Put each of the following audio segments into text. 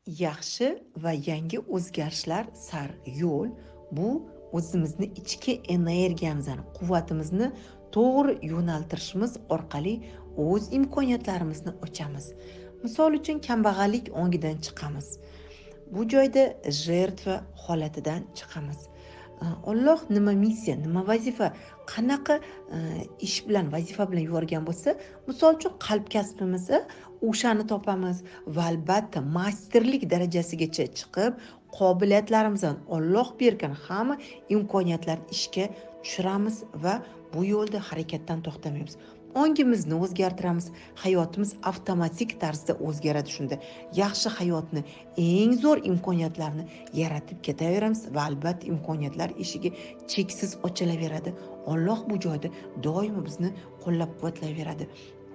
Yaxshi va yangi o'zgarishlar sari yo'l bu o'zimizni ichki energiyamizni, quvvatimizni to'g'ri yo'naltirishimiz orqali o'z imkoniyatlarimizni ochamiz. Misol uchun, kambag'allik ongidan chiqamiz. Bu joyda жертва holatidan chiqamiz. Alloh nima missiya, nima vazifa, qanaqa ish bilan, vazifa bilan yuborgan bo'lsa, misol uchun, qalb kasbimizni o'shani topamiz va albatta masterlik darajasigacha chiqib, qobiliyatlarimizdan, Olloh bergan hamma imkoniyatlarni ishga tushiramiz va bu yo'lda harakatdan to'xtamaymiz. Ongimizni o'zgartiramiz, hayotimiz avtomatik tarzda o'zgaradi. Shunda yaxshi hayotni, eng zo'r imkoniyatlarni yaratib ketaveramiz va albatta imkoniyatlar eshigi cheksiz ochilaveradi. Olloh bu joyda doimo bizni qo'llab quvvatlayveradi.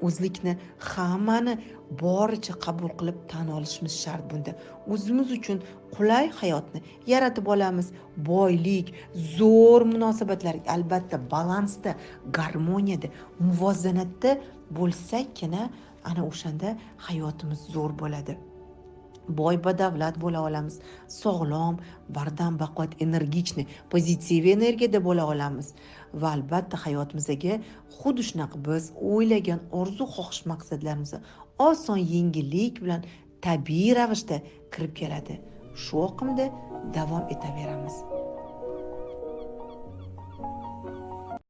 O'zlikni hammani boricha qabul qilib tan olishimiz shart. Bunda o'zimiz uchun qulay hayotni yaratib olamiz. Boylik, zo'r munosabatlar albatta balansda, garmoniyada, muvozanatda bo'lsakkina, ana o'shanda hayotimiz zo'r bo'ladi, boy badavlat bo'la olamiz, sog'lom, bardam, baquvvat, энергичный, pozitiv energiyada bo'la olamiz va albatta hayotimizga xuddi shunaqa biz o'ylagan orzu, xohish, maqsadlarimiz oson, yengillik bilan tabiiy ravishda kirib keladi. Shu oqimda davom etaveramiz.